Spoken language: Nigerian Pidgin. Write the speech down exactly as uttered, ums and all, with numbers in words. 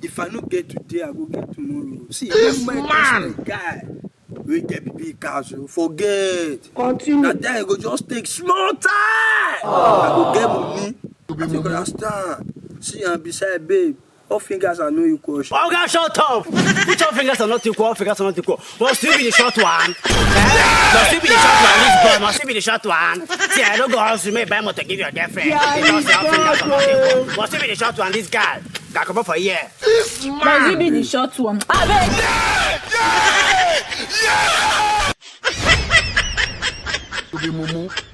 If I no get today, I go get tomorrow. See, this man, guy wey get big big cars o, forget. Continue. Na time go just take small time. I go get money. You understand? See, and beside, babe, all fingers are no equal. Oga, shut up! Which all fingers are not equal? All fingers are not equal. Must you be the short one? Eh? Must you be the short one? This boy, must you be the short one? See, I don't go house to make buy motor give your girlfriend. Yeah, because your fingers are not equal. Must you be the short one? This girl, girl, come up for here. Must you be the short one? Abeg. You be mumu.